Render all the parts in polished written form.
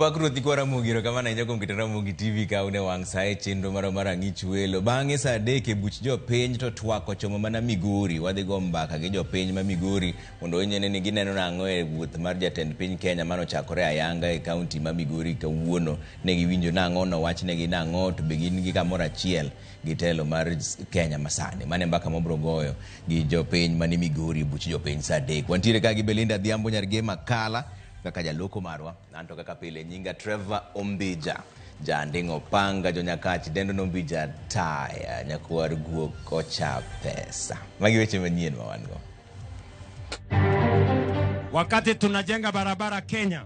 Pak Ruoth nyikwa Ramogi, erokamano ahinya kuom keto Ramogi TV ka un e wang' sa e chenro marwa mar Ang'ich Welo. Bang'e sa 3 e buch jopiny to twak ochomo mana Migori. Wadhi go mbaka gi jopiny ma Migori mondo winjne ni gineno nang'o e wuoth mar jatend piny Kenya mane ochakore ayanga e kaunti ma Migori kawuono. Ne giwinjo nang'o, nowachnegi nang'o, to be gin gi kamoro achiel gi telo mar Kenya masani. Mano e mbaka mobro goyo gi jopiny mani Migori e buch jopiny sa 3. Wantiere ka gi Belinda Adhiambo Nyargema Kala kaka jaloko marwa. Anto kaka pile nyinga Trevor Ombija. Janding'o panga jonyakach dendo nombija taya nyakwar guok ocha pesa. Magi weche manyien ma wan go. Wakati tunajenga barabara Kenya,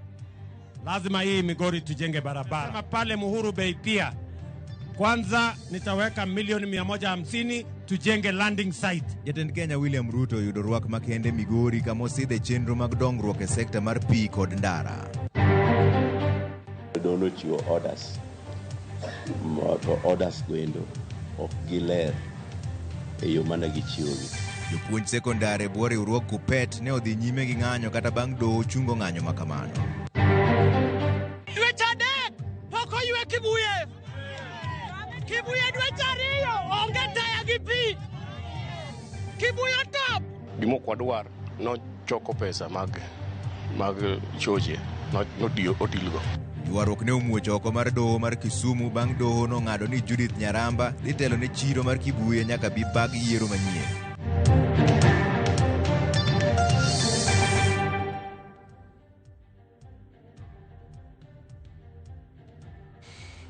lazima hii Migori tujenge barabara. Sema pale Muhuru Bay pia, kwanza nitaweka milioni 150 tujenge landing site. Jatend Kenya William Ruto oyudo rwak makende Migori kama osidhe chenro mag dongruok e sekta mar pi kod ndara. Doho ochiwo orders to orders goendo ok giler e yo mane gichiwogi. Jopuonj sekondar e bwo riwruog KUPPET ne odhi nyime gi ng'anyo kata bang' doho chungo ng'anyo ma kamano. Dweche 3 pok oywe Kibuye. Kibuye dweche 2 onge taya gi pi. Kibuye otop. Gima ok wadwar nochoko pesa mag choche notiyo otilgo. Ywaruok ne omuoch oko mar doho mar Kisumu bang' doho nong'ado ni Judith Nyaramba dhi telo ne chiro mar Kibuye nyaka bi bag yiero manyien.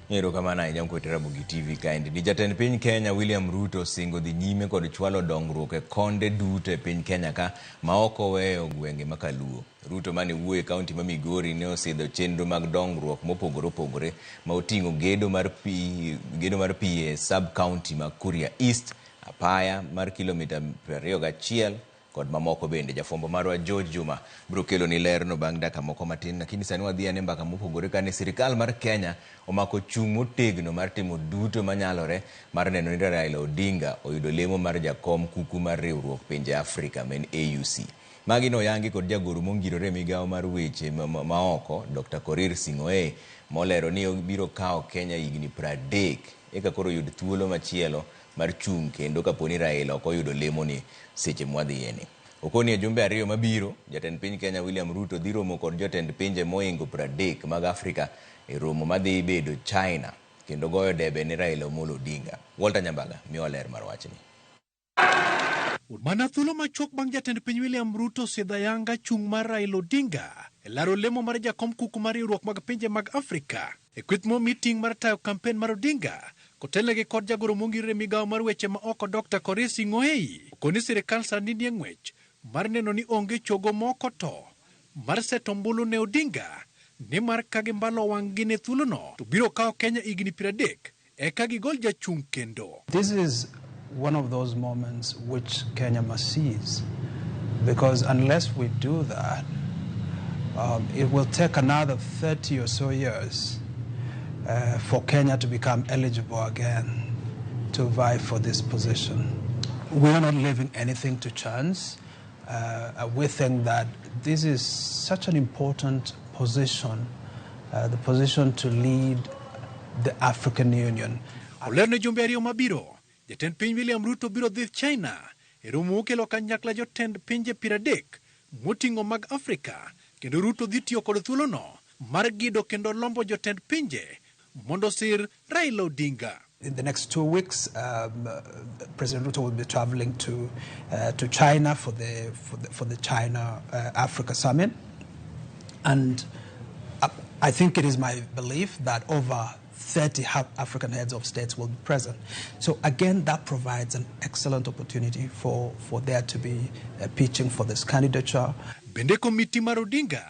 Erokamano ahinya kuom Ramogi TV kaendi. Ni jatend piny Kenya William Ruto osingo dhi nyime kod chwalo dongruok e konde duto e piny Kenya ka ma ok oweyo gwenge ma Kaluo. Ruto mane wuoyo e kaunti ma Migori ne osidho chenro mag dongruok mopogore opogore ma oting'o gedo mar pi e sub county ma Kuria East, apaya mar kilomita 21 kod mamoko bende. Jafwambo marwa George Juma biro kelo ni lerno bang' dakika moko matin, lakini sani wadhi ane mbaka mopogore kane sirikal mar Kenya omako chung' motegno mar timo duto manyalore mar neno ni Raila Odinga oyudo lemo mar jakom kuku mar riwruok pinje Afrika men AUC. Magi noyangi kod jagoro mongirore e migawo mar weche maoko Dr. Korir Sing'oei molero ni obiro kawo Kenya higni 30 eka koro yud thuolo machielo mar chung' kendo kaponi Raila ok oyudo lemoni seche mwadhiyeni. Okoni e jumbe 2 mabiro, jatend piny Kenya William Ruto dhi romo kod jotend pinje moingo 30 mag Afrika e romo madhi bedo China kendo goyo debe ni Raila Amolo Odinga. Walter Nyambaga miwa ler mar wachni. Mana thuolo machuok bang' jatend piny William Ruto sidho ayanga chung' mar Raila Odinga e laro lemo mar jakom kuku mar riwruok mag pinje mag Afrika e kweth mo meeting mar tayo kampen mar Odinga kotelnegi kod jagoro mongirore migawo mar weche ma oko Dr. Korir Sing'oei okoni sirikal sani nie ng'wech mar neno ni onge chogo moko to mar seto ombulu ne Odinga nimar ka gimbalo wang'gi ne thuolono to biro kawo Kenya higni 30 eka gigol jachung' kendo. This is one of those moments which Kenya must seize, because unless we do that, it will take another 30 or so years for Kenya to become eligible again to vie for this position. We are not leaving anything to chance. We think that this is such an important position, the position to lead the African Union. Olerne jumbe 2 mabiro, jatend piny William Ruto biro dhi China e romo mokelo kanyakla jotend pinje 30 moting'o mag Afrika, kendo Ruto dhi tiyo kod thuolono mar gido kendo lombo jotend pinje mondo sir Raila Odinga. In the next 2 weeks, President Ruto will be traveling to China for the China Africa Summit, and I think it is my belief that over 30 African heads of states will be present. So again, that provides an excellent opportunity for there to be a pitching for this candidature. Bende komiti mar Odinga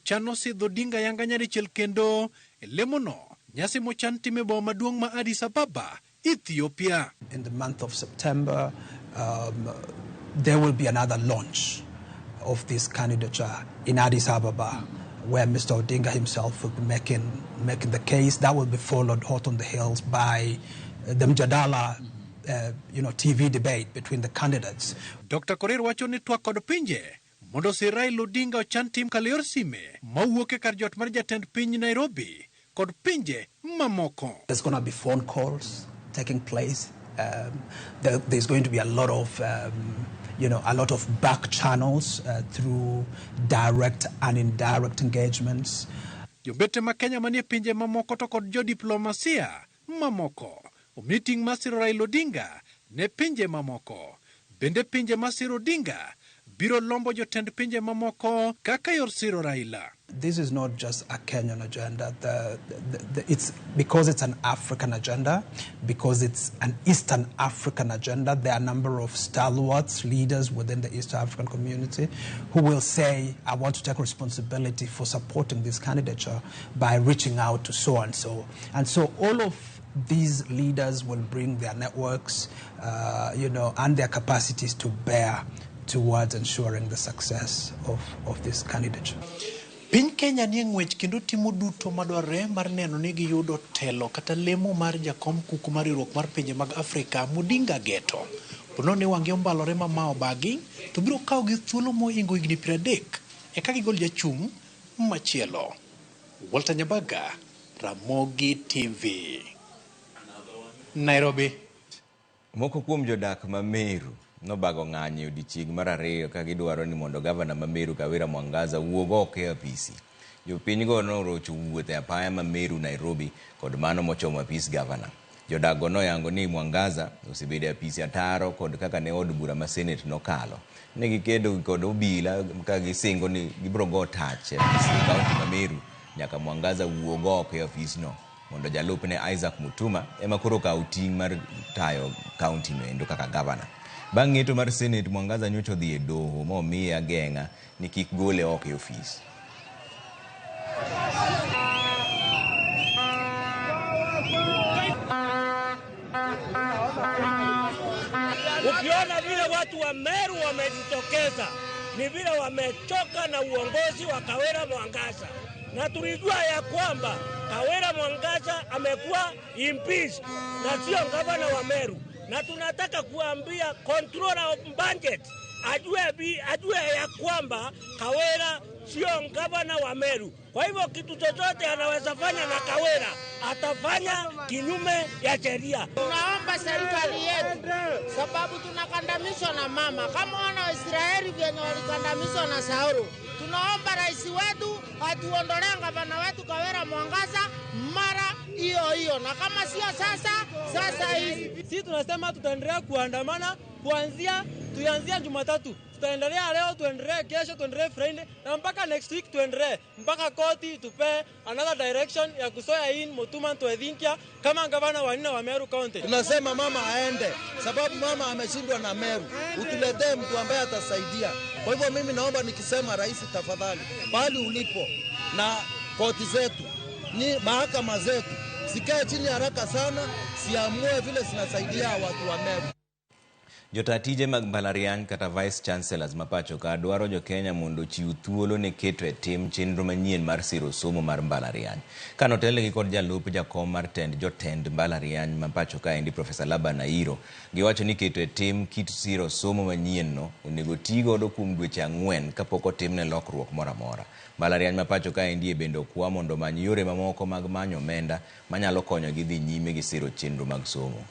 chano sidho Odinga yanga nyadichiel kendo e lemono nyasi mochan time boma maduong' ma Addis Ababa, Ethiopia. In the month of September, there will be another launch of this candidature in Addis Ababa, where Mr. Odinga himself will be making the case. That will be followed hot on the heels by the Mjadala, TV debate between the candidates. Dr. Korir wacho ni twak kod pinje Mondo osir Raila Odinga ochan tim kalo yor sime mawuok e kar jot mar jatend piny Nairobi kod pinje mamoko. There's going to be phone calls taking place. There's going to be a lot of, a lot of back channels through direct and indirect engagements. Jombete ma Kenya manie pinje mamoko to kod jodiplomasia mamoko omi ting' mar siro Raila Odinga ne pinje mamoko. Bende pinje ma siro Odinga biro lombo jotend pinje mamoko kaka yor siro Raila. This is not just a Kenyan agenda. It's because it's an African agenda, because it's an Eastern African agenda. There are a number of stalwarts, leaders within the East African community who will say, I want to take responsibility for supporting this candidature by reaching out to so and so. And so all of these leaders will bring their networks, and their capacities to bear towards ensuring the success of this candidature. Piny Kenya nie ng'wech kendo timo duto madwarore mar neno ni giyudo telo kata lemo mar jakom kuku mar riwruok mar pinje mag Afrika Mudinga Geto. Pono ni wang'e ombalore ma mao bagi to biro kawo gi thuolo mohingo higni 30 eka gigol jachung' machielo. Walter Nyabaga, Ramogi TV, Nairobi. Moko kuom jodak ma Meru nobago ng'anyo e odiechieng' mar ariyo ka gidwaro ni mondo gavana ma Meru Kawira Mwangaza wuog oko e apisi. Jopinygo norocho wuoth e apaya ma Meru Nairobi kod mano mochomo apis gavana. Jodak go noyango ni Mwangaza osebedo e apisi ataro kod kaka ne od bura ma Senate nokalo. Ne gikedo kod obila ka gisingo ni gibiro go tach e apis e kaunti ma Meru nyaka Mwangaza wuog oko e ofisno mondo jalupne Isaac Mutuma ema koro okaw ting' mar tayo kaunti no endo kaka gavana. Bang' ng'eto mar Senate, Mwangaza nyocha odhi e doho ma omiye ageng'a ni kik gole oko e ofis. Ukiona vile watu wa Meru wamejitokeza ni vile wamechoka na uongozi wa Kawira Mwangaza, na tulijua ya kwamba Kawira Mwangaza amekuwa impeached na sio gavana wa Meru, na tunataka kuambia controller of budget ajue ya kwamba Kawira sio gavana wa Meru. Kwa hivyo kitu chochote anaweza fanya na Kawira atafanya kinyume ya sheria. Tunaomba serikali yetu, sababu tunakandamizwa na mama kama wana wa Israeli vyenye walikandamizwa na Sauro. Tunaomba rais wetu atuondolee gavana wetu Kawira Mwangaza mara hiyo hiyo, na kama sio sasa, sasa hivi. Sisi tunasema tutaendelea kuandamana kuanzia tuanzia Jumatatu. Tutaendelea leo, tuendelee kesho, tuendelee Friday na mpaka next week tuendelee mpaka koti tupe another direction ya kusoya in Mutuma Ntwethinkia kama gavana wa nne wa Meru County. Tunasema mama aende, sababu mama ameshindwa na Meru. Utuletee mtu ambaye atasaidia. Kwa hivyo mimi naomba nikisema, rais, tafadhali, pahali ulipo na koti zetu ni mahakama zetu sikae chini haraka sana, siamue vile zinasaidia watu wa Meru. Jota tije mag mbalariany kata vice chancellors ma pacho ka dwaro jo Kenya mondo ochiw thuolo ne keto e tim chenro manyien mar siro somo mar mbalariany. Kanotelnegi kod jalup jakom mar tend jotend mbalariany ma pacho kaendi Profesa Laban Airo, giwacho ni keto e tim kit siro somo manyien no onego ti godo kuom dweche 4 kapok otimne lokruok moro amora. Mbalariany ma pacho kaendi bende okwa mondo omany yore mamoko mag manyo omenda manyalo konyogi dhi nyime gi siro chenro mag somo.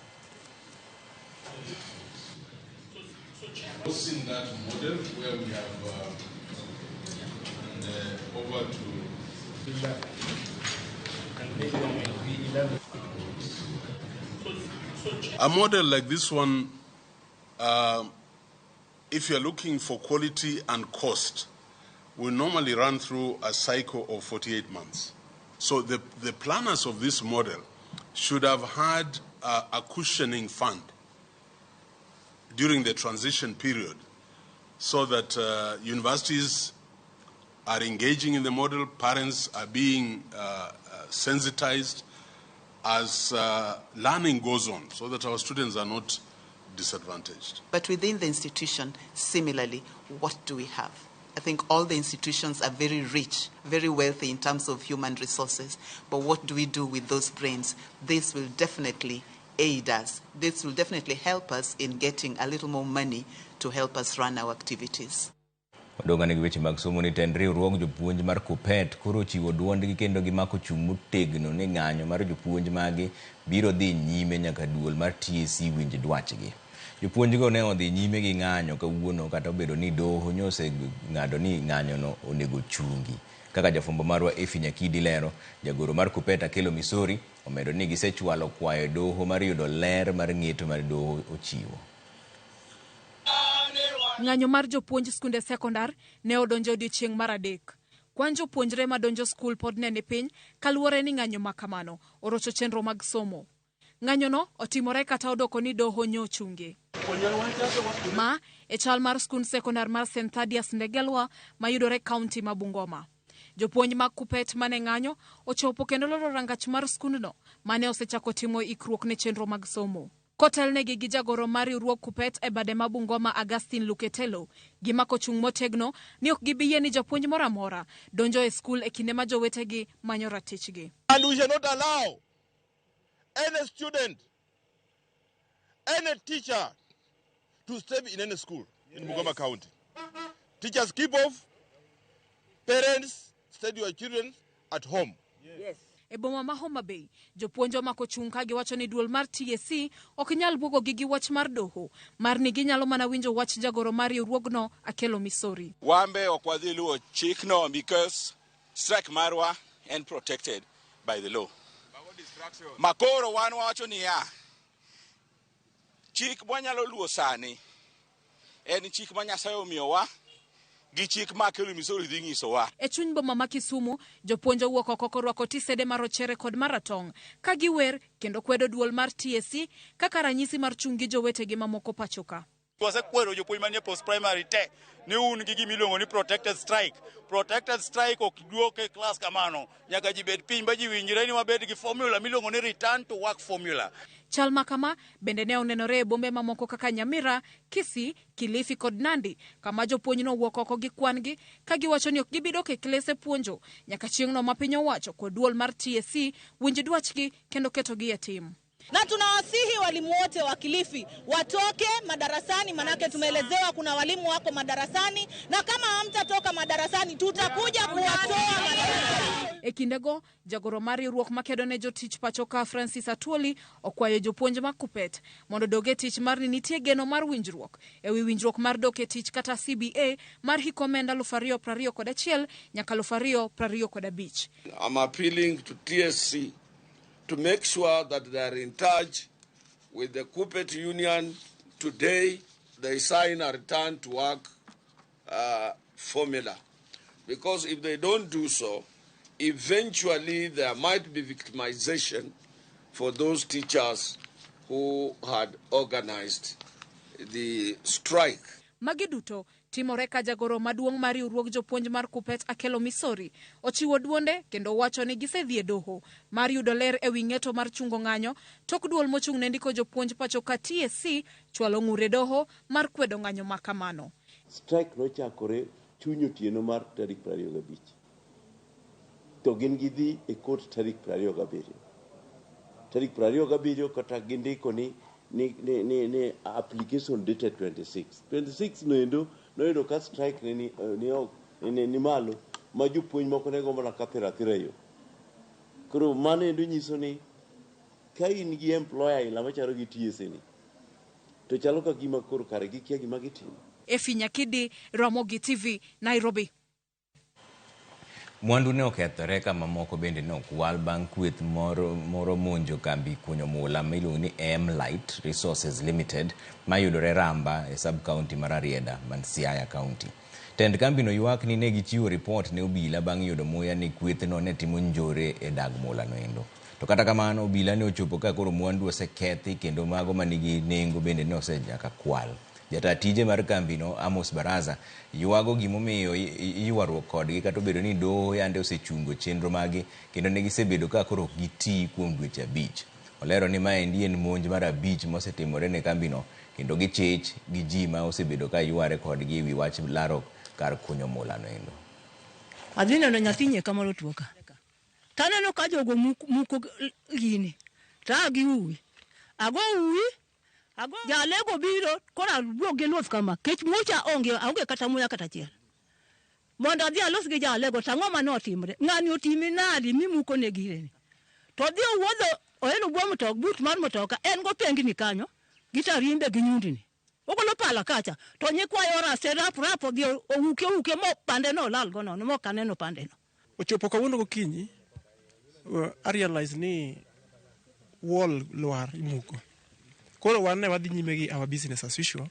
Seen that model where we have over to 11, and this one will be 11. A model like this one, if you're looking for quality and cost, will normally run through a cycle of 48 months. So the planners of this model should have had a cushioning fund during the transition period, so that universities are engaging in the model, parents are being sensitized as learning goes on, so that our students are not disadvantaged. But within the institution, similarly, what do we have? I think all the institutions are very rich, very wealthy in terms of human resources, but what do we do with those brains? This will definitely aid us. This will definitely help us in getting a little more money to help us run our activities. Wadong' ane gi weche mag somo ni tend riwruog jopuonj mar KUPPET koro ochiwo duondgi kendo gimako chung' motegno ni ng'anyo mar jopuonj magi biro dhi nyime nyaka duol mar TSC winj dwachgi. Jopuonjgo ne odhi nyime gi ng'anyo kawuono kata obedo ni doho nyoseng'ado ni ng'anyono onego chungi. Kaka jafwambo marwa Effie Nyakidi lero, jagoro mar KUPPET Akelo Misori omedo ni gisechwalo kwayo e doho mar yudo ler mar ng'eto mar doho ochiwo. Ng'anyo mar jopuonj skunde sekondar ne odonjo odiechieng' mar adek. Kwan jopuonjre madonjo skul pod ne ni piny kaluwore ni ng'anyo ma kamano orocho chenro mag somo. Ng'anyono otimore kata odoko ni doho nyochunge. Ma e chal mar skund sekondar mar St Thaddeus Ndegelwa mayudore kaunti ma Bungoma. Jopuonj mag KUPPET mane ng'anyo ochopo kendo loro rangach mar skundno mane osechako timo ikruok ne chenro mag somo. Kotelnegi gi jagoro mar riwruog KUPPET e bade ma Bungoma Augustine Luketelo, gimako chung' motegno ni ok gibi yie ni japuonj moro amora donjo e skul e kinde ma jowetegi manyo ratichgi. And we shall not allow any student, any teacher to stay in any school in Bungoma County. Teachers keep off, parents stay your children at home. Yes. E boma ma Homa Bay, jopuonj omako chung' ka giwacho ni duol mar TSC ok nyal buogogi gi wach mar doho mar ni ginyalo mana winjo wach jagoro mar riwruogno Akelo Misori. Wambe ok wadhi luwo chikno because strike marwa en protected by the law. Makoro wan wawacho niya, chik mwanyalo luwo sani en chik ma Nyasaye omiyowa gi chik ma Akelo Misori dhi nyisowa. E chuny boma ma Kisumu, jopuonj owuok oko korwako tisede marochere kod maratong' ka giwer kendo kwedo duol mar TSC kaka ranyisi mar chung' gi jowetegi mamoko pacho ka. Wasekwero jopuonj manie post primary te ni un gi gima iluongo ni protected strike. Protected strike ok duok e klas kamano. Nyaka ji bed piny ba ji winjre ni wabed gi formula miluongo ni return to work formula. Chal ma kama bende ne onenore e bombe mamoko kaka Nyamira, Kisii, Kilifi kod Nandi, kama jopuonj nowuok oko gi kwan-gi ka giwacho ni ok gibi dok e klese puonjo nyaka chieng'no ma piny owacho kod duol mar TSC winj dwachgi kendo ketogi e tim. Na tunawasihi walimu wote wa Kilifi watoke madarasani, manake tumeelezewa kuna walimu wako madarasani, na kama hamtatoka madarasani tutakuja kuwatoa madarasani. E kindego, jagoro mar riwruok makedo ne jotich pacho ka Francis Atwoli okwayo jopuonj mag KUPPET mondo dog e tich mar ni nitie geno mar winjruok e wi winjruok mar dok e tich kata CBA mar hik omenda 2021 nyaka 2025. I'm appealing to TSC to make sure that they are in touch with the KUPPET union today. They sign a return to work formula. Because if they don't do so, eventually there might be victimization for those teachers who had organized the strike. Magi duto timore ka jagoro maduong' mar riwruog jopuonj mar KUPPET Akelo Misori ochiwo duonde kendo wacho ni gisedhi e doho mar yudo ler e wi ng'eto mar chungo ng'anyo tok duol mochung' ne ndiko jopuonj pacho ka TSC chwalo ng'ur e doho mar kwedo ng'anyo ma kamano. Strike nochakore chuny otieno mar tarik 25 to gin gidhi e court tarik 27. Tarik 27 kata gindiko ni application dated 26. 26 noendo noyudo ka strike ne ni malo ma jopuonj moko ne gombo ka thiro athira yo. Koro mano endo nyiso ni ka in gi employer aila machalo gi TSC ni to chalo ka gima koro kare gikia gima gitimo. Effie Nyakidi, Ramogi TV, Nairobi. Mwandu ne okethore ka mamoko bende ne okwal bang' kweth moro monjo kambi kunyo mula miluongo ni M Light Resources Limited mayudore Ramba e sub county mar Rarieda man Siaya County. Tend kambino ywak ni ne gichiwo ripot ne obila bang' yudo muya ni kwethno ne timo njore e dag mula noendo. To kata kamano obila ne ochopo ka koro mwandu osekethi kendo mago manigi nengo bende ne osenyaka kwal. Jata tije mar kambino Amos Baraza ywago gimomiyo ywaruok kodgi kata obedo ni doho yande osechungo chenro magi kendo ne gisebedo ka koro ok gitii kuom dweche 5. Olero ni maendi en monj mar 5 mosetimore ne kambino kendo gichich gi ji ma osebedo ka yware kodgi ewi wach laro kar kunyo mula noendo. Adhi neno nyathi nyie kamoro tuo ka. Taneno ka jogo muko gini. Ta gi uwi. Ago uwi. Ago jalego biro koro awuok gi luth kama. Kech mucha onge, aonge kata muya kata achiel. Mondo adhi alos gi jalego to ang'o mane otimre? Ng'ani otimi nadi mimuko ne gireni? To odhi owuodho oelo bwo mtoka, but mar mtoka, en go pengni kanyo, gi tarimbe gi nyundni. Ogolo pala kacha, to nyikwayo orase rap rap odhi ouke ouke mo pande no olal go nono, mok aneno pande no. Ochopo kawuono gokinyi, I realize ni wall lwar imuko. Koro wan ne wadhi nyime gi our business as usual,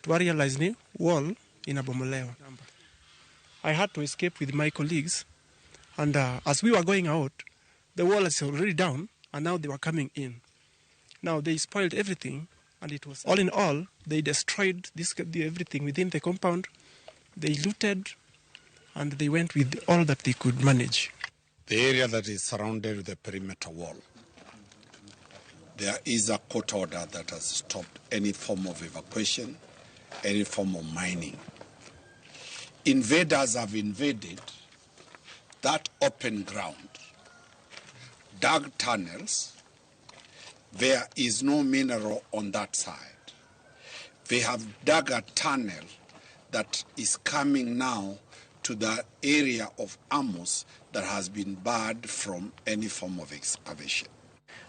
to wa realize ni wall inabomolewa. I had to escape with my colleagues, and as we were going out, the wall is already down, and now they were coming in. Now they spoiled everything, and it was all in all, they destroyed everything within the compound. They looted, and they went with all that they could manage. The area that is surrounded with the perimeter wall, there is a court order that has stopped any form of evacuation, any form of mining. Invaders have invaded that open ground, dug tunnels. There is no mineral on that side. They have dug a tunnel that is coming now to the area of Amos that has been barred from any form of excavation.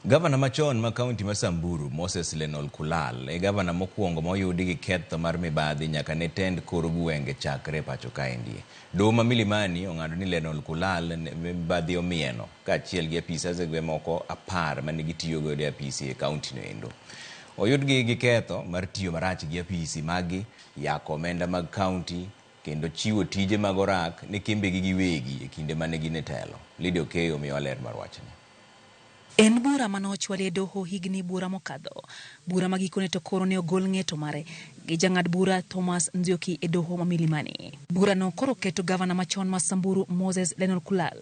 Gavana machon ma kaunti ma Samburu, Moses Lenol Kulal, e gavana mokwongo moyudi gi ketho mar mibadhi nyaka ne tend kor gwenge chakre pacho kaendi. Doho ma Milimani ong'ado ni Lenol Kulal mibadhi omieno kaachiel gi apisas e gwenge moko 10 mane gitiyo godo e apisi e kaunti no endo. Oyudgi gi ketho mar tiyo marach gi apisi magi, yako omenda mag kaunti, kendo chiwo tije mag orak ne kembegi giwegi e kinde mane gin e telo. Lydia Okeyo omiyowa ler mar wachni. En bura mane ochwali e doho higni bura mokadho. Bura ma gikone to koro ne ogol ng'eto mare gi jang'ad bura Thomas Nzioki e doho ma Milimani. Bura no koro keto gavana machon ma Samburu Moses Lenol Kulal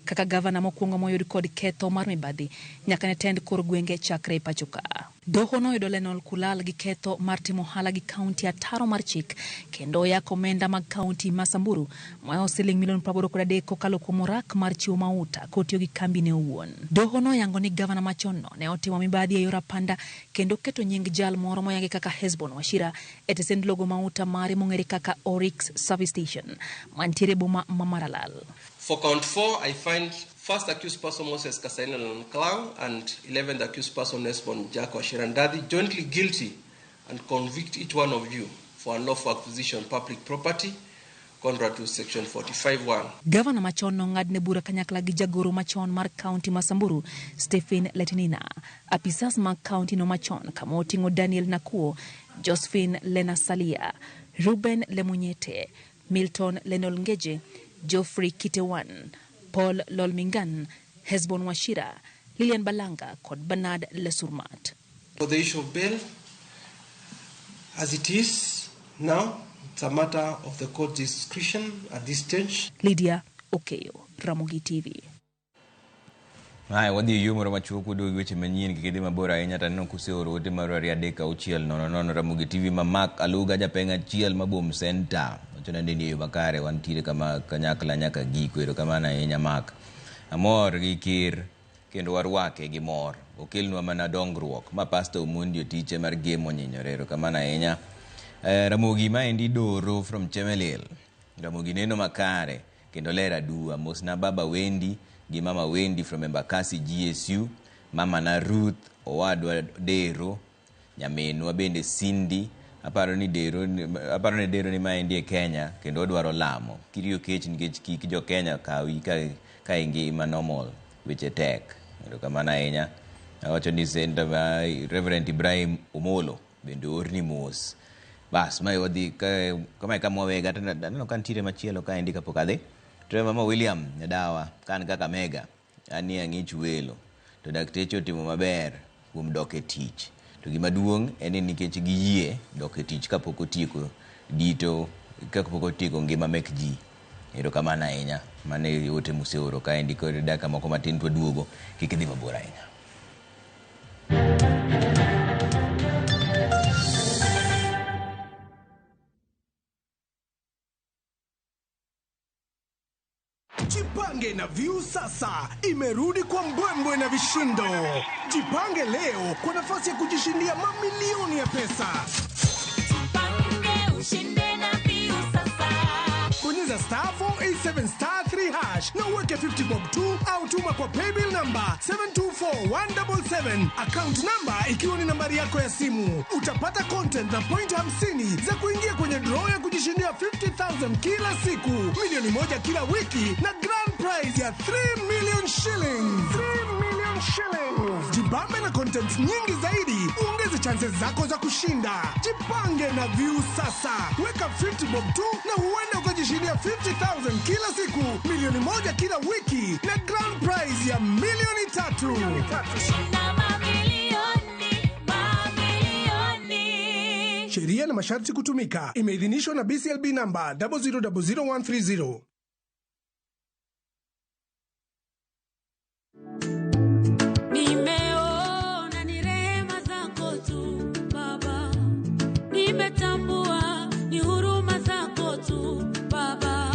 kaka gavana mokwongo moyud kod ketho mar mibadhi nyaka ne tend kor gwenge chakre pacho ka. Doho noyudo Lenol Kulal gi ketho mar timo ohala gi kaunti ataro mar chik kendo yako omenda mag kaunti ma Samburu maoho siling milion 83 kokalo kuom orak mar chiwo mauta kotiyo gi kambi ne owuon. Doho noyango ni gavana machon no ne otimo mibadhi e yor apanda kendo keto nying jal moro moyangi kaka Hesbon Wachira e tesend logo mauta mare mong'ere kaka Oryx Service Station mantiere boma ma Maralal. For count 4, I find first accused person Moses Kasaina Lenklang and 11th accused person Hesbon Jack Wachira Ndadi jointly guilty and convict each one of you for unlawful acquisition of public property contrary to section 45(1). Gavana machon nong'adne bura kanyakla gi jagoro machon mar kaunti ma Samburu Stephen Letinina, apisas mag kaunti no machon kama oting'o Daniel Nakuo, Josephine Lena Salia, Ruben Lemunyete, Milton Lenol Ngeje, Geoffrey Kitewan, Paul Lolmingan, Hesbon Wachira, Lilian Balanga kod Bernard Lesurmat. For the issue of bail, as it is now, it's a matter of the court's discretion at this stage. Lydia Okeyo, Ramogi TV. Haya, wadhi yo moro machuok waduogo gi weche manyien kik idhi mabor ahinya to aneno kuseoro ote mar 2 3 6 0 0 Ramogi TV ma Mark Aluga japeng' achiel ma Bom Center. Wacho nade ni e yo makare wantiere kama kanyakla nyaka giko. Erokamano ahinya Mark. Amor gi ker kendo warwake gi mor. Okelnwa mana dongruok. Ma Pastor Omondi Otiche mar Gemo Onyinyore. Erokamano ahinya. Ramogi maendi Doro from Chemelil. Ramogi neno makare kendo ler aduwa. Mosna baba Wendi gi mama Wendi from Embakasi GSU, mama na Ruth owadwa Dero, nyaminwa bende Cindy. Aparo ni Dero ni maendi e Kenya kendo odwaro lamo. Kiriyo kech nikech kik jo Kenya kawi ka ingima normal, weche tek. Erokamano ahinya. Awacho ni Senator Reverend Ibrahim Omolo bende oorni mos. Bas, mae wadhi kamae kama wawega. Aneno ka nitiere machielo kaendi kapok adhi. To mama William Nyadawa kan Kakamega ani ang'ich welo to dakteche otimo maber kuom dok e tich. To gima duong' en ni nikech giyie dok e tich kapok otieko dito, kapok otieko ngima mek ji. Erokamano ahinya. Mano e ote museoro kaendi kod dakika moko matin to waduogo. Kik idhi mabor ahinya. Jipange na Viusasa imerudi kwa mbwembwe na vishindo. Jipange leo kwa nafasi ya kujishindia mamilioni ya pesa. Jipange ushinde na Viusasa. Bonyeza star 777 star 3 hash na uweke 50 bob tu au tuma kwa paybill number 724177, account number ikiwa ni nambari yako ya simu. Utapata content na point 50 za kuingia kwenye draw ya kujishindia 50,000 kila siku, 1 milioni kila wiki na grand prize ya 3 million shillings. 3 million shillings. Jibambe na content nyingi zaidi, uongeze chances zako za kushinda. Jipange na Viusasa. Weka 50 bob tu na huenda ukajishindia 50,000 kila siku, 1 milioni kila wiki na grand prize ya 3 milioni. Shinda mamilioni, mamilioni. Sheria na masharti kutumika. Imeidhinishwa na BCLB namba 0000130. Nimeona ni rehema zako tu Baba, nimetambua ni huruma zako tu Baba,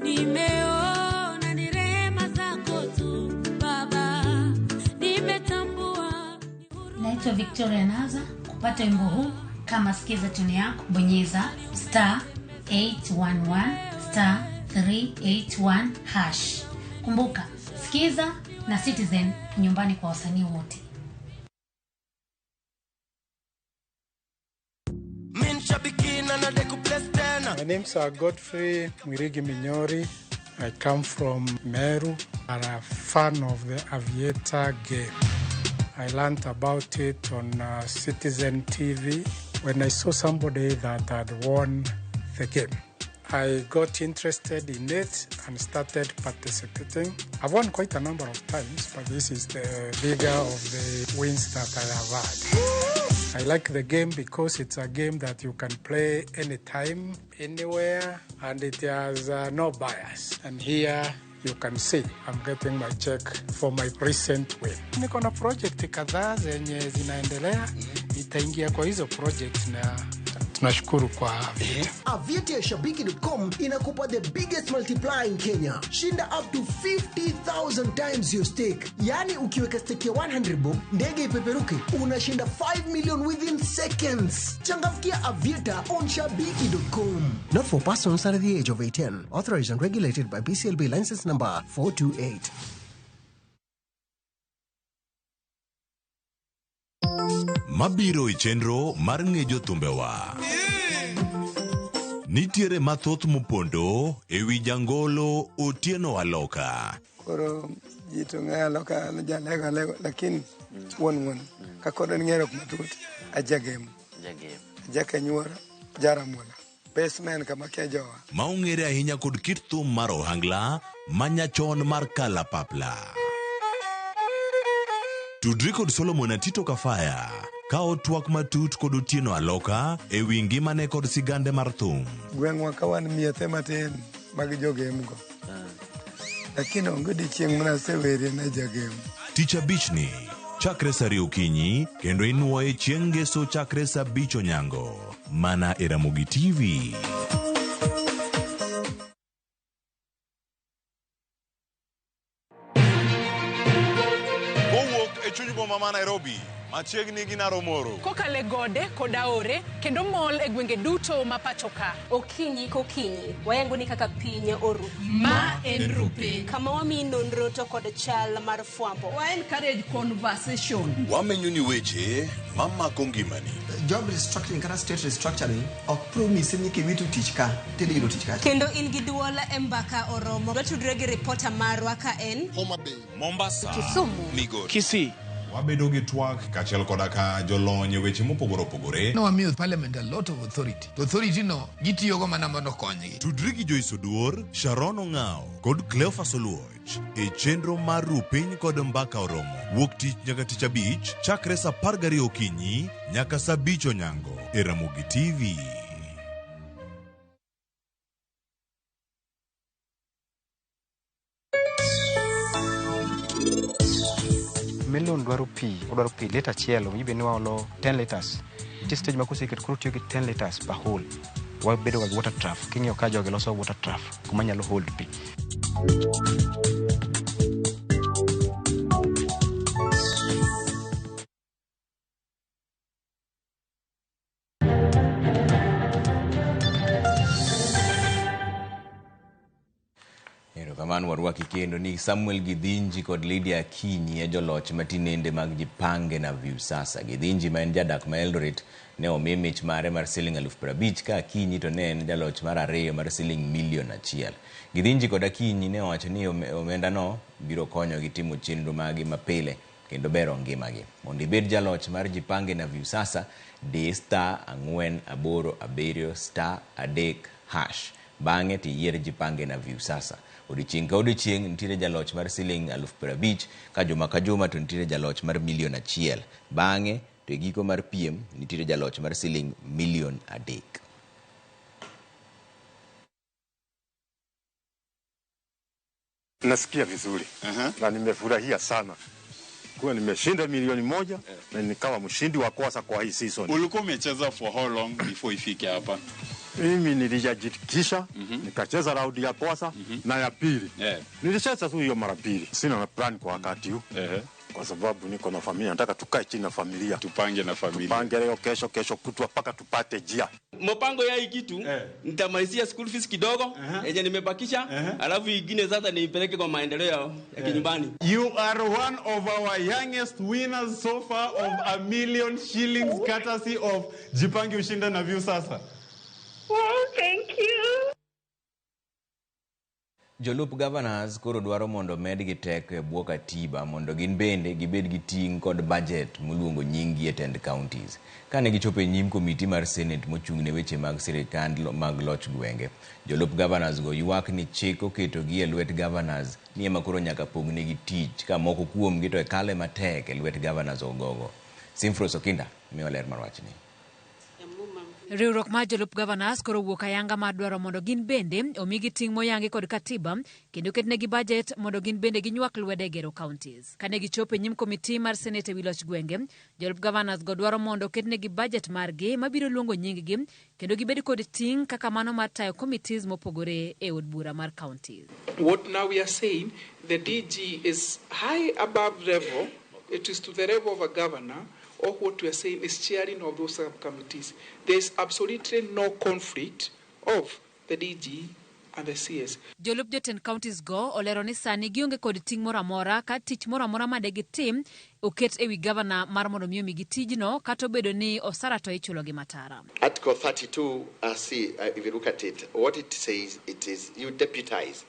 nimeona ni rehema zako tu Baba, nimetambua. Naitwa Victoria Naza. Kupata wimbo huu kama sikiza tune yako, bonyeza *811*381#. Kumbuka, Sikiza na Citizen nyumbani kwa wasanii wote. My name's Godfrey Mwirigi Minyori. I come from Meru. I'm a fan of the Aviator game. I learned about it on Citizen TV when I saw somebody that had won the game. I got interested in it and started participating. I've won quite a number of times, but this is the bigger of the wins that I have had. I like the game because it's a game that you can play anytime, anywhere, and it has no bias. And here you can see I'm getting my check for my recent win. Niko na project kadhaa zenye zinaendelea, nitaingia kwa hizo project na tunashukuru kwa Aviator. Aviator ya Shabiki.com inakupa the biggest multiplier in Kenya. Shinda up to 50,000 times your stake. Yaani ukiweka stake ya 100 bob, ndege ipeperuke, unashinda 5 million within seconds. Changamkia Aviator on Shabiki.com. Not for persons under the age of 18. Authorized and regulated by BCLB license number 428. Mabiro e chenro mar ng'e jothumbewa. Nitiere mathoth mopondo e wi jangolo Otieno Aloka. Koro ji to ng'eyo Aloka jalego alego, lakini wuon wuon ka kod en ng'eruok matut ajagem ajakanyuora jaramola basement kama kia jowa ma ong'ere ahinya kod kit thum mar ohangla manyachon mar kalapapla. Tudri kod Solomon Atito Kafaya ka otwak matut kod Otieno Aloka e wi ngimane kod sigande mar thum. Gweng'wa ka wan miethe matin mag jogemgo, lakini onge odiochieng' mana asewerie ne jagem. Tich abichni chakre sa 2 okinyi kendo inuoye chieng' ngeso chakre sa 5 onyango mana e Ramogi TV. Kowuok e chuny boma ma Nairobi, machiegni gi Naromoro. Kokalo e gode kod aore kendo mol e gwenge duto ma pacho ka. Okinyi kokinyi, wayango ni kaka piny oru. Ma en Rupiny. Kama wamiyi nonro to kod chal mar fwambo. Wa encourage conversation. Wamenyo ni weche mamako ngimani. Job restructuring kata state restructuring ok promise ni kiwito tich ka tidhi yudo tich kacha. Kendo in gi duol e mbaka oromo. Watudre gi ripota marwa ka en Homa Bay, Mombasa, Kisumu, Migori, Kisii. Wabedo gi twak kaachiel koda ka jolony e weche mopogore opogore. Nwamiyo parliament a lot of authority. To authority no gitiyogo mana mondo okonygi. Tudri gi Joyce Oduor, Sharon Ong'ao kod Cleophas Oluoch e chenro mar Rupiny kod Mbaka Oromo. Wuok tich nyaka tich abich chakre sa 12 okinyi nyaka sa 5 onyango e Ramogi TV. Melon dwaro pi, odwaro pi lita achiel, owinjo bed ni waolo 10 liters. Nitie stage ma koseket koro tiyo gi 10 liters per hole. Wabedo ga gi water trough. King'iyo ka jogi loso water trough kuma nyalo hold pi. Erokamano warwaki kendo ni Samuel Githinji kod Lydia Akinyi e joloch matinende mag Jipange na Viusasa. Githinji ma en jadak ma Eldoret ne omi mich mare mar siling 50,000 ka Akinyi to ne en jaloch mar ariyo mar siling 1 million. Githinji kod Akinyi ne owacho ni omendano biro konyogi timo chenro magi mapile kendo bero ngimagi. Mondo ibed jaloch mar Jipange na Viusasa, di *487*3#. Bang'e to iyier Jipange na Viusasa. Odiechieng' ka odiechieng' nitiere jaloch mar siling 50,000 ka juma ka juma to nitiere jaloch mar 1 million. Bang'e to e giko mar piem nitiere jaloch mar siling 3 million. Nasikia vizuri na nimefurahia sana kuwa nimeshinda 1 milioni na nikawa mshindi wa kwanza kwa hii season. Ulikuwa umecheza for how long before ifike hapa? Mimi nilijajikisha, nikacheza raundi ya kwanza na ya pili. Nilicheza tu hiyo mara pili. Sina na plan kwa wakati huu. Kwa sababu niko na familia, nataka tukae chini na familia. Tupange na familia. Tupange leo, kesho, kesho kutwa mpaka tupate jia. Mpango ya hii kitu, nitamalizia school fees kidogo, yenye nimebakisha, alafu ingine sasa niipeleke kwa maendeleo ya kinyumbani. You are one of our youngest winners so far of 1 million shillings courtesy of Jipange Ushinde na Viusasa. Well, thank you. Jolup governors koro dwaro mondo medgi teko e bwo katiba mondo gin bende gibed gi ting' kod budget moluongo nying-gi e tend counties. Kane gichopo e nyim komiti mar Senate mochung' ne weche mag sirikand mag loch gwenge, jolup governors go ywak ni chik oketogi e lwet governors ni ema koro nyaka pognegi tich ka moko kuomgi to e kale matek e lwet governors ogogo. Simfros Okinda miyo ler mar wachni. Riwruok mar jolup governors koro wuok ayanga mar dwaro mondo gin bende omigi ting' moyangi kod katiba kendo ketnegi budget mondo gin bende ginywak lwedo e gero counties. Kane gichopo e nyim komiti mar Senate e wi loch gwenge, jolup governors go dwaro mondo oketnegi budget margi mabiro luongo nying-gi kendo gibed kod ting' kaka mano mar tayo committees mopogore e od bura mar counties. What now we are saying, the DG is high above level, it is to the level of a governor, or what we are saying is chairing of those subcommittees. There is absolutely no conflict of the DG and the CS. Jolup jotend counties go olero ni sani gionge kod ting' moro amora ka tich moro amora ma degitim oket ewi governor mar mondo mi omigi tijno kata obedo ni osara to ichulo gi matara. Article 32C, if you look at it, what it says, it is you deputize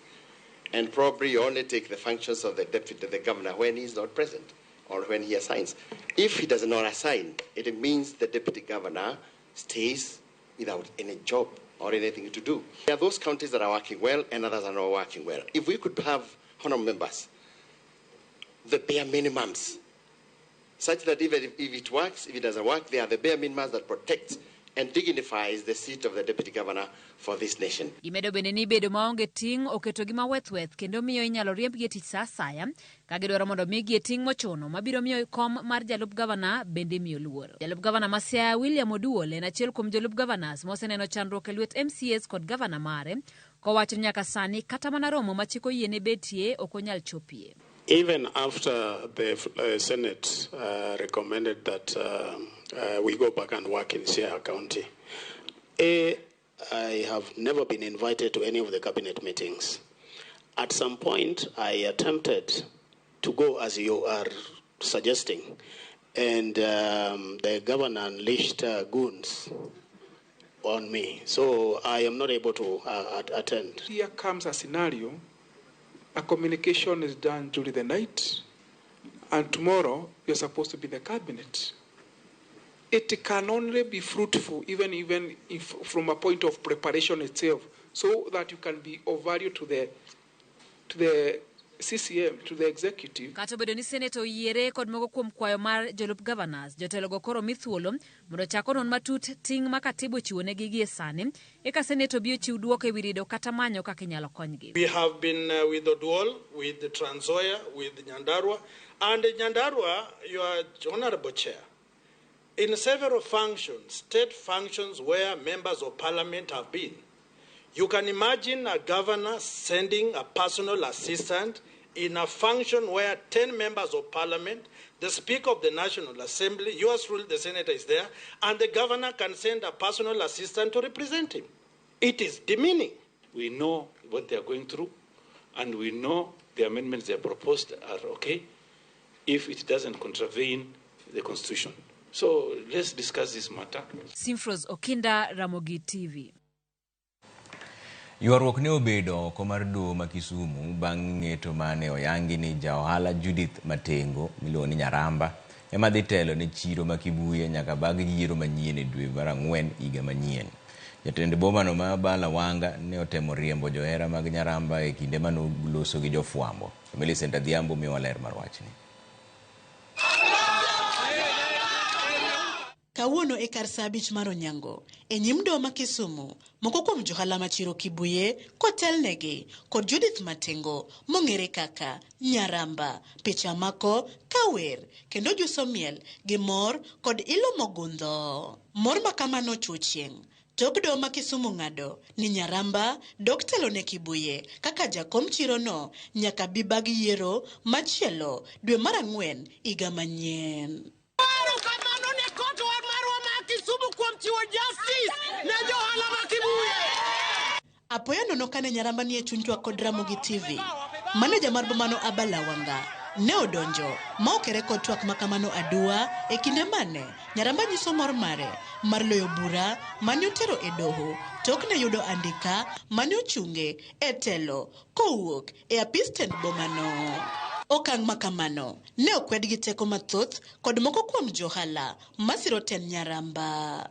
and probably you only take the functions of the deputy, the governor, when he is not present or when he assigns. If he does not assign, it means the deputy governor stays without any job or anything to do. There are those counties that are working well and others are not working well. If we could have honorable members, the bare minimums, such that even if it works, if it doesn't work, they are the bare minimums that protect and dignifies the seat of the deputy governor for this nation. Gimedo bende ni bedo maonge ting' oketogi mawethweth kendo miyo inyalo riembgi e tich sa asaya ka gidwaro mondo migi e ting' mochuno mabiro miyo kom mar jalup gavana bende miyo luor. Jalup gavana ma Siaya William Oduol en achiel kuom jolup governors moseneno chandruok e lwet MCAs kod gavana mare kowacho ni nyaka sani kata mana romo ma chik oyiene betie ok onyal chopie. Even after the Senate recommended that we go back and work in Siaya County, I have never been invited to any of the cabinet meetings. At some point, I attempted to go as you are suggesting, and the governor unleashed goons on me, so I am not able to attend. Here comes a scenario. A communication is done during the night, and tomorrow you're supposed to be in the cabinet. It can only be fruitful even if from a point of preparation itself, so that you can be of value to the CCM, to the executive. Kata obedo ni Senate oyiere kod moko kuom kwayo mar jolup governors, jotelogo koro mi thuolo mondo ochak onon matut ting' ma katiba ochiwonegi gie sani, eka Senate obi ochiw duoko ewi rido kata manyo kaka inyalo konygi. We have been with Oduol, with Trans Nzoia, with Nyandarua, and Nyandarua, your honorable chair, in several functions, state functions where members of parliament have been. You can imagine a governor sending a personal assistant in a function where 10 members of parliament, the Speaker of the National Assembly, yours truly, the senator is there, and the governor can send a personal assistant to represent him. It is demeaning. We know what they are going through, And we know the amendments they have proposed are okay if it doesn't contravene the Constitution. So let's discuss this matter. Simfros Okinda, Ramogi TV. Ywaruok ne obedo oko mar doho ma Kisumu bang' ng'eto mane oyangi ni ja ohala Judith Matengo miluongo ni Nyaramba ema dhi telo ne chiro ma Kibuye nyaka bang' yiero manyien e dwe mar ang'wen higa manyien. Jatend bomano ma Abala Wanga ne otemo riembo johera mag Nyaramba e kinde mane oloso gi jofwambo. Millicent Adhiambo miyowa ler mar wachni. Kawuono e kar saa 5 mar onyango e nyim doho ma Kisumu, moko kuom johala ma chiro Kibuye kotelnegi kod Judith Matengo mong'ere kaka Nyaramba, picha mako kawer kendo juso miel gi mor kod ilo mogundho. Mor ma kamano ochuo chieng' tok doho ma Kisumu ng'ado ni Nyaramba dok telo ne Kibuye kaka jakom chirono nyaka bi bag yiero machielo dwe mar ang'wen higa manyien. Erokamano ne kot marwa ma Kisumu kuom chiwo justice ne johala ma Kibuye. Apoya nono kane Nyaramba nie chuny twak kod Ramogi TV, maneja mar bomano Abala Wanga ne odonjo ma okere kod twak ma kamano aduwa e kinde mane Nyaramba nyiso mor mare mar loyo bura mane otero e doho tok ne yudo andika mane ochunge e telo kowuok e apis tend bomano. Okang' ma kamano ne okwed gi teko mathoth kod moko kuom johala masiro tend Nyaramba.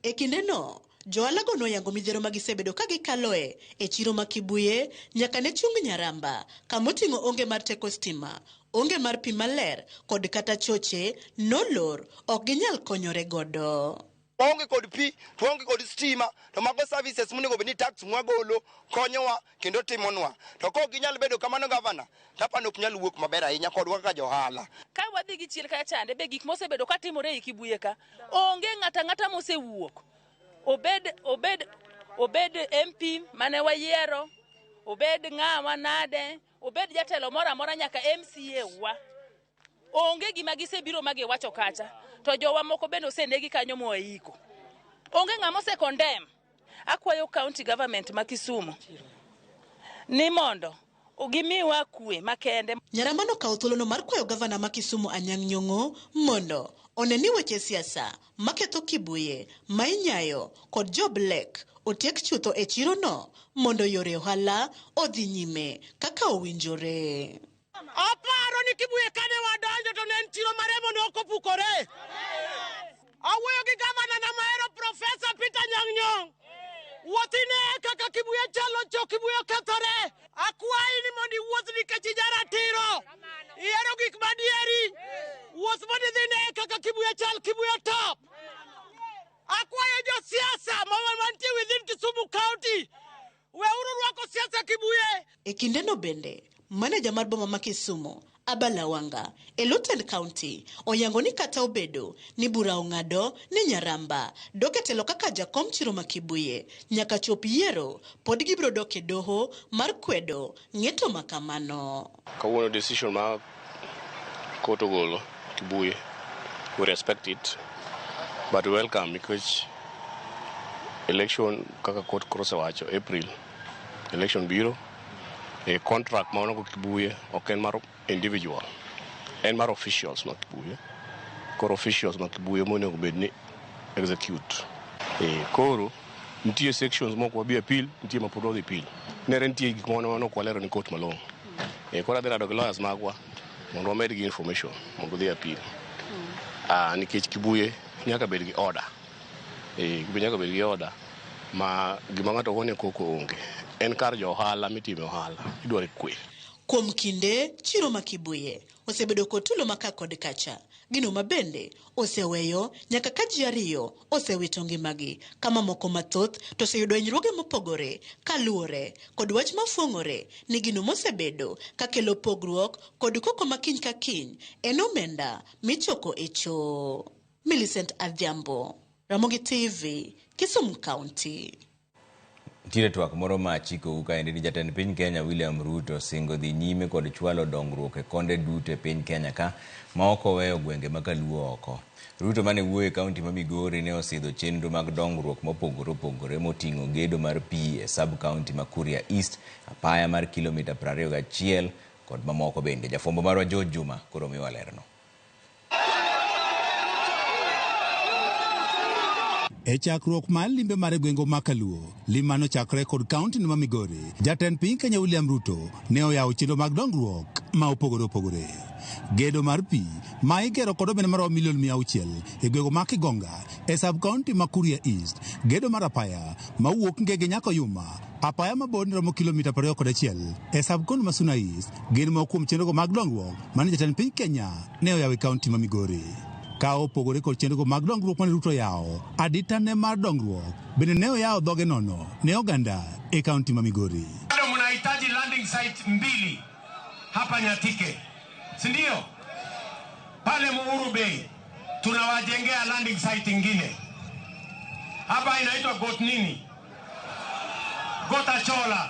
E kindeno, johalago noyango midhiero ma gisebedo ka gikaloe e chiro ma Kibuye nyaka ne chung Nyaramba, kamoting'o onge mar teko stima, onge mar pi maler kod kata choche nolor ok ginyal konyore godo. Waonge kod pi, to waonge kod stima, to mago services monego bed ni tax mwagolo konyowa kendo timonwa. To kok ginyal bedo kamano gavana, to apani ok nyal wuok maber ahinya kodwa kaka johala. Ka wadhi gi chien kacha chande be gik mosebedo katimore ei Kibuye ka, onge ng'ata ng'ata mosewuok. Obed MP mane wayiero, obed ng'awa nade, obed jatelo moro amora nyaka MCA wa. Onge gima gisebiro ma giwacho kacha, to jowa moko bende osenegi kanyo moiko. Onge ng'ama ose condemn. Akwayo county government ma Kisumu ni mondo gimiwa kwe makende. Nyaramba nokawo thuolono mar kwayo gavana ma Kisumu Anyang' Nyong'o mondo one ni weche siasa maketho Kibuye, Mainyayo kod jo Black otiek chutho e chirono mondo yore ohala odhi nyime kaka owinjore. Aparo ni Kibuye kane wadonjo to ne en chiro maremo ne ok opukore. Awuoyo gi gavana na mahero Professor Peter Anyang' Nyong'o. Wuoth ine kaka Kibuye chalo cho Kibuye okethore. Akwayi ni mondo iwuoth nikech ijaratiro. Ihero gik madieri. Wuoth mondo idhi ine kaka Kibuye chal, Kibuye top. Akwayo josiasa mantie within Kisumu County, weuru rwako siasa Kibuye. E kindeno bende, maneja mar boma ma Kisumu, Abala Wanga, e Luton County, oyango ni kata obedo ni bura ong'ado ni Nyaramba dok e telo kaka jakom chiro ma Kibuye nyaka chop yiero, pod gibiro dok e doho mar kwedo ng'eto ma kamano. Kawuono decision ma court ogolo Kibuye, we respect it, but we welcome nikech election kaka court koro osewacho April election biro. E contract ma onogo Kibuye ok en mar individual, en mar officials ma Kibuye. Koro officials ma Kibuye monego bed ni execute. Koro nitie sections moko wabi appeal, nitie ma pod wadhi appeal. Nere nitie gik moko mane ok walero ni court malong'o. Koro adhi rado gi lawyers magwa mondo wamed gi information mondo odhi appeal. Nikech Kibuye nyaka bed gi order. Kibuye nyaka bed gi order ma gima ng'ato gone koko onge. En kar jo ohala mitime ohala, idwaro kwe. Kuom kinde, chiro ma Kibuye osebedo kod tulo ma ka kod kacha, gino ma bende oseweyo nyaka ka ji ariyo osewito ngimagi, kama moko mathoth to oseyudo hinyruoge mopogore kaluwore kod wach mafuong'ore ni gino mosebedo kakelo pogruok kod koko ma kiny ka kiny en omenda michoko e choo. Millicent Adhiambo, Ramogi TV, Kisumu County. Nitiere twak moro ma achikou kaendi ni jatend piny Kenya William Ruto singo dhi nyime kod chwalo dongruok e konde duto e piny Kenya ka ma ok oweyo gwenge ma kaluo oko. Ruto mane wuoyo e kaunti ma Migori ne osidho chenro mag dongruok mopogore opogore moting'o gedo mar pi e sub kaunti ma Kuria East, apaya mar kilomita 21 kod mamoko bende. Jafwambo marwa George Juma koro miwa lerno. E chakruok mar limbe mare gwenge ma Kaluo, lim mane ochakre kod kaunti ma Migori, jatend piny Kenya William Ruto ne oyawo chenro mag dongruok ma opogore opogore. Gedo mar pi ma igero kod omenda maromo milion 600 e gwenge ma Kigonga e sub kaunti ma Kuria East, gedo mar apaya mawuok Ngege nyaka Oyuma, apaya ma borne romo kilomita 21 e sub kaunti ma Suna East, gin moko kuom chenrogo mag dongruok mane jatend piny Kenya ne oyawo e kaunti ma Migori. Ka opogore kod chenrogo mag dongruok mane Ruto oyawo, adita ne mar dongruok bende ne oyawo dhoge nono ne oganda e kaunti ma Migori. Bado mnahitaji landing site 2 hapa Nyatike, si ndio? Pale Muhuru Bay tunawajengea landing site ingine hapa, inaitwa Got nini? Gotachola,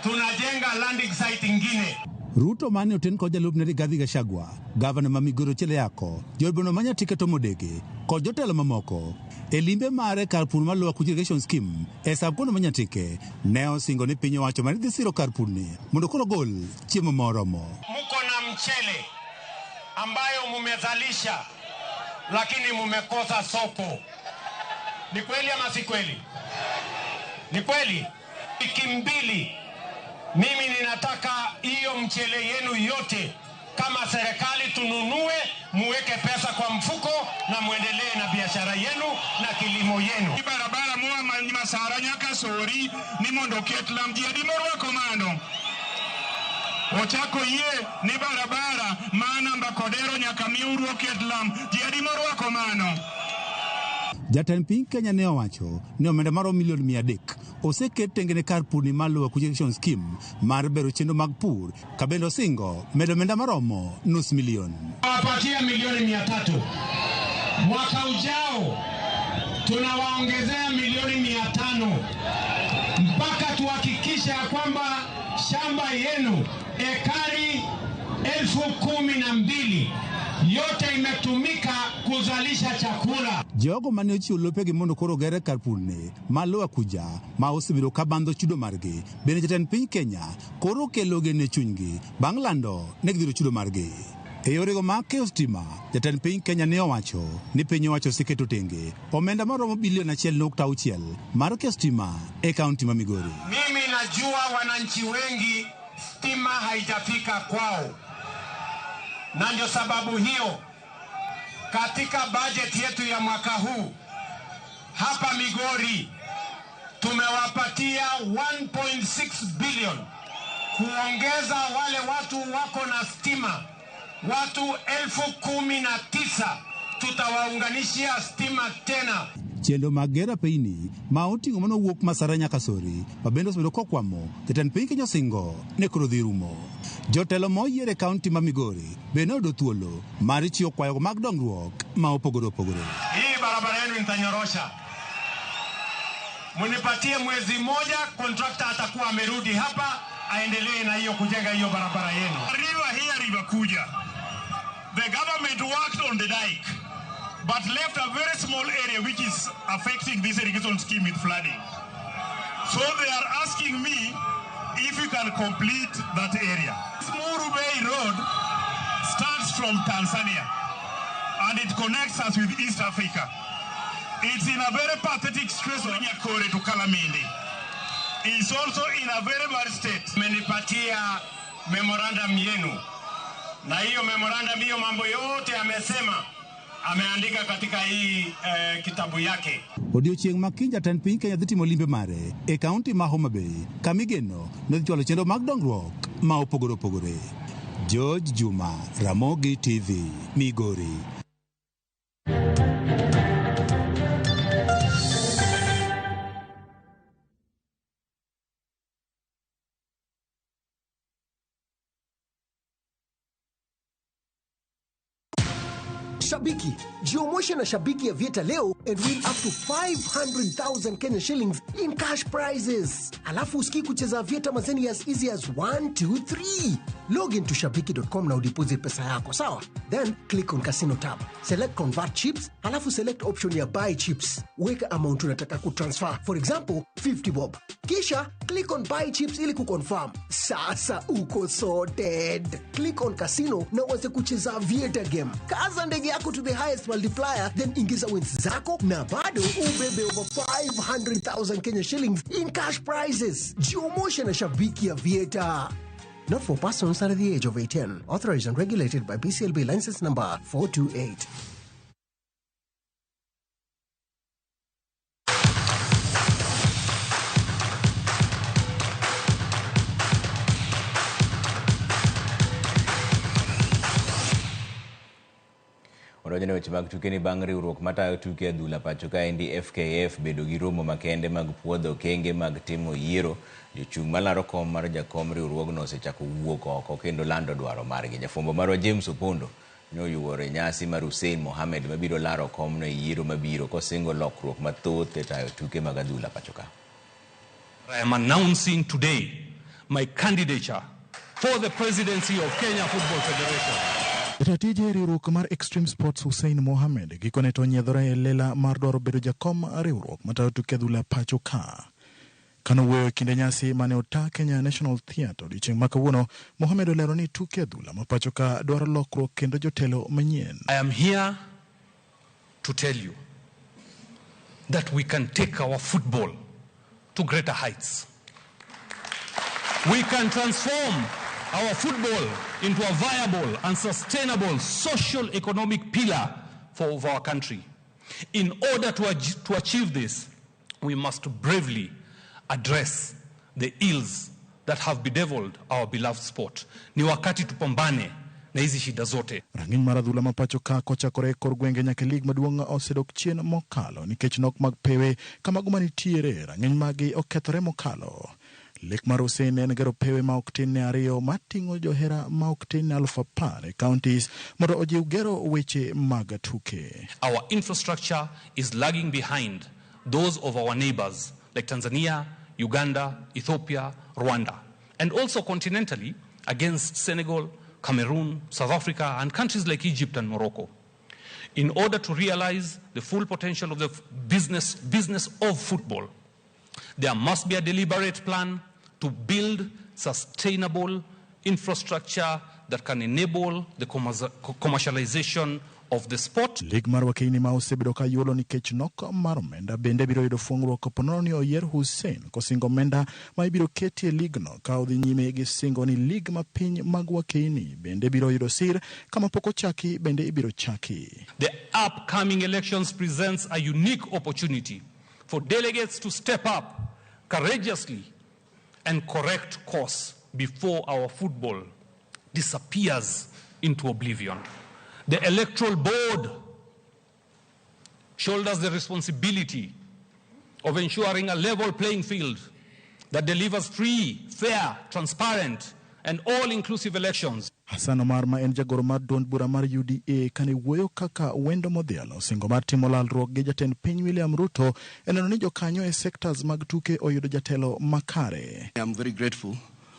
tunajenga landing site ingine. Ruto mane oten kod jalupne Rigathi Gachagua, gavana ma Migori Ochieng Yako, jood boma ma Nyatike Tom Odege kod jotelo mamoko e limbe mare kar pur mar Lower Kuja Irrigation Scheme e sub kaunti ma Nyatike ne osingo ni piny owacho mane dhi siro kar purni mondo koro ogol chiemo moromo. Muko na mchele ambayo mumezalisha lakini mumekosa soko. Ni kweli ama si kweli? Ni kweli. Wiki 2 mimi ninataka hiyo mchele yenu yote kama serikali tununue, muweke pesa kwa mfuko na muendelee na biashara yenu na kilimo yenu. Ni barabara moa Masara nyaka Sori ni mondo ket lam ji adi morwako mano. Ochako yie ni barabara ma namba Kodero nyaka Miuru oket lam ji adi morwako mano. Jatend piny Kenya ne owacho ni omenda maromo milion 300 oseket tenge ne kar pur ni mar Lower Kuja Irrigation Scheme mar bero chenro mag pur ka bende osingo medo omenda maromo 500,000. Wapatia milioni 300. Mwaka ujao tunawaongezea milioni 500 mpaka tuhakikishe ya kwamba shamba yenu ekari 12,000 yote imetumika kuzalisha chakula. Jogo mane ochiwo lopegi mondo koro ogere kar purni ma Lower Kuja ma osebedo ka bandho chudo margi bende jatend piny Kenya koro kelo geno e chunygi bang' lando ne gidhiro chudo margi. E yorego mag keyo stima, jatend piny Kenya ne owacho ni piny owacho oseketo tenge omenda maromo bilion 1.6 mar keyo stima e kaunti ma Migori. Mimi najua wananchi wengi stima haijafika kwao, na ndio sababu hiyo katika budget yetu ya mwaka huu hapa Migori tumewapatia 1.6 billion kuongeza wale watu wako na stima, watu 19,000 tutawaunganishia stima tena. Chenro mag gero apeyni ma oting'o manowuok Masara nyaka Sori ma bende osebedo kokwamo, jatend piny Kenya osingo ne koro dhi rumo. Jotelo moyier e kaunti ma Migori bende oyudo thuolo mar chiwo kwayo mag dongruok ma opogore opogore. Hii barabara yenu nitanyorosha. Munipatie mwezi mmoja, contractor atakuwa amerudi hapa aendelee na hiyo kujenga hiyo barabara yenu. River here, River Kuja. The government worked on the dike but left a very small area which is affecting this irrigation scheme with flooding. So they are asking me if you can complete that area. Muru Bay Road starts from Tanzania and it connects us with East Africa. It's in a very pathetic situation. Nyakore to Kalamindi. It's also in a very bad state. Mmenipatia memorandum yenu, na hiyo memorandum hiyo mambo yote amesema ameandika katika hii kitabu yake. Odiochieng' ma kiny jatend piny Kenya dhi timo limbe mare e kaunti ma Homa Bay kamigeno ne dhi chwalo chenro mag dongruok ma opogore opogore. George Juma, Ramogi TV, Migori. Shabiki, jiomoshe na Shabiki ya Aviator leo and win up to 500,000 Kenya shillings in cash prizes. Alafu usikii kucheza Aviator mazeni as easy as 1, 2, 3. Log into shabiki.com na udeposit pesa yako, sawa? Then click on casino tab. Select convert chips, alafu select option ya buy chips. Weka amount unataka kutransfer, for example 50 bob. Kisha click on buy chips ili kuconfirm. Sasa uko sorted. Click on casino na uanze kucheza Aviator game. Kaza ndege yako to the highest multiplier, then ingiza wins zako na bado ubebe over 500,000 Kenya shillings in cash prizes. Jiomoshe na Shabiki Aviator. Not for persons under the age of 18. Authorized and regulated by BCLB license number 428. Odonjone weche mag tuke ni bang' riwruok matayo tuke adhula pacho kaendi FKF bedo gi romo makende mag puodho okenge mag timo yiero. Jochung' malaro kom mar jakom riwruogno osechako wuok oko kendo lando dwaro margi. Jafwambo marwa James Opondo ne oyuoro e nyasi mar Hussein Mohamed mabiro laro komno e yiero mabiro kosingo lokruok mathoth e tayo tuke mag adhula pacho ka. I am announcing today my candidature for the presidency of Kenya Football Federation. Jatij e riwruok mar Extreme Sports Hussein Mohamed gikone to onyiedhore e lela mar dwaro bedo jakom riwruok matayo tuke adhula pacho ka. Kanowuoyo e kinde nyasi mane ota Kenya National Theatre odiochieng' ma kawuono, Mohamed olero ni tuke adhula ma pacho ka dwaro lokruok kendo jotelo manyien. I am here to tell you that we can take our football to greater heights. We can transform our football into a viable and sustainable social economic pillar for our country. In order to achieve this, we must bravely address the ills that have bedeviled our beloved sport. Ni wakati tupambane na hizi shida zote. Rang'iny mar adhula ma pacho ka kochakore e kor gwenge nyaka e lig maduong' osedok chien mokalo nikech nok mag pewe kamago manitiere rang'iny magi okethore mokalo. Lek mar Hussein en gero pewe ma ok tin ne 2 mating'o johera ma ok tin ne 10,000 e counties mondo ojiw gero weche mag tuke. Our infrastructure is lagging behind those of our neighbors like Tanzania, Uganda, Ethiopia, Rwanda, and also continentally against Senegal, Cameroon, South Africa, and countries like Egypt and Morocco. In order to realize the full potential of the business of football, there must be a deliberate plan to build sustainable infrastructure that can enable the commercialization of the sport. Lig mar Wakeini ma osebedo ka yuolo nikech nok mar omenda bende biro yudo fuong'ruok kapo ni oyier Hussein kosingo omenda ma ibiro keti e ligno ka odhi nyime gi singo ni lig ma piny mag Wakeini bende biro yudo sir kama pok ochaki bende ibiro chaki. The upcoming elections presents a unique opportunity for delegates to step up courageously and correct course before our football disappears into oblivion. The Electoral Board shoulders the responsibility of ensuring a level playing field that delivers free, fair, transparent, and all-inclusive elections. Hassan Omar ma en jagoro mar duond bura mar UDA kane wuoyo kaka wendo modhialo singo mar timo lalruok gi jatend piny William Ruto e neno ni jokanyo e sectors mag tuke oyudo jatelo makare. I am very grateful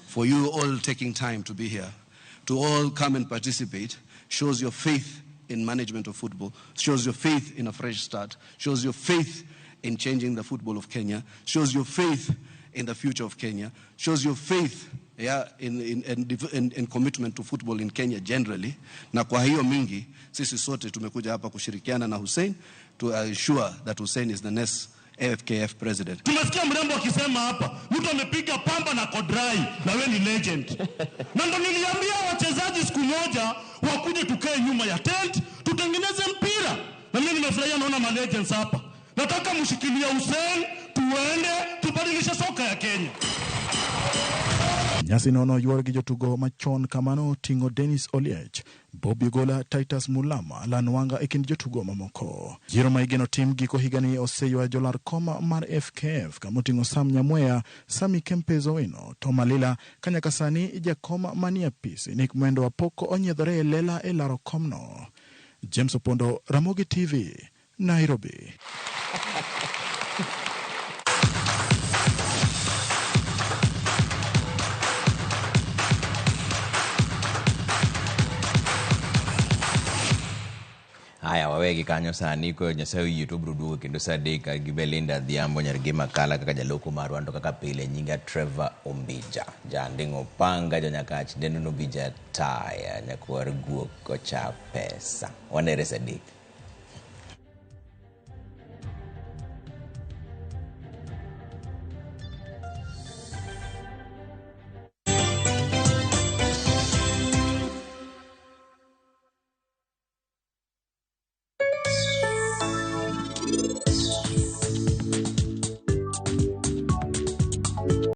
for you all taking time to be here, to all come and participate, shows your faith in management of football, shows your faith in a fresh start, shows your faith in changing the football of Kenya, shows your faith in the future of Kenya, shows your faith in commitment to football in Kenya generally. Na kwa hiyo mingi, sisi sote tumekuja hapa kushirikiana na Hussein to ensure that Hussein is the next AFKF president. Tumesikia mrembo akisema hapa, mtu amepiga pamba na kodrai na we ni legend. Na ndo niliambia wachezaji siku moja wakuje tukae nyuma ya tent, tutengeneze mpira. Na mimi nimefurahia naona ma legends hapa. Nataka mshikilie Hussein, tuende tubadilishe soka ya Kenya. Nyasi nono yuor gi jotugo machon kamano ting'o Dennis Oliech, Bobby Gola, Titus Mulama, Alan Wanga e kind jotugo mamoko. Yiero ma igeno tim giko higani oseywayo jolar kom mar FKF kamoting'o Sam Nyamweya, Sami Kempes Owino, Tom Alila, ka nyaka sani jakom manie apis Nick Mwendo pok onyiedhore e lela e laro komno. James Opondo, Ramogi TV, Nairobi. Haya, wawegi kanyo sani ko Nyasaye oyie to obiro duogo kendo saa 3 gi Belinda Adhiambo nyar gi Makala kaka jaloko marwa to kaka pile nyinga Trevor Ombija janding'o panga jonyakach dendo no Ombija taya nyakwar guok kocha pesa wanere saa 3.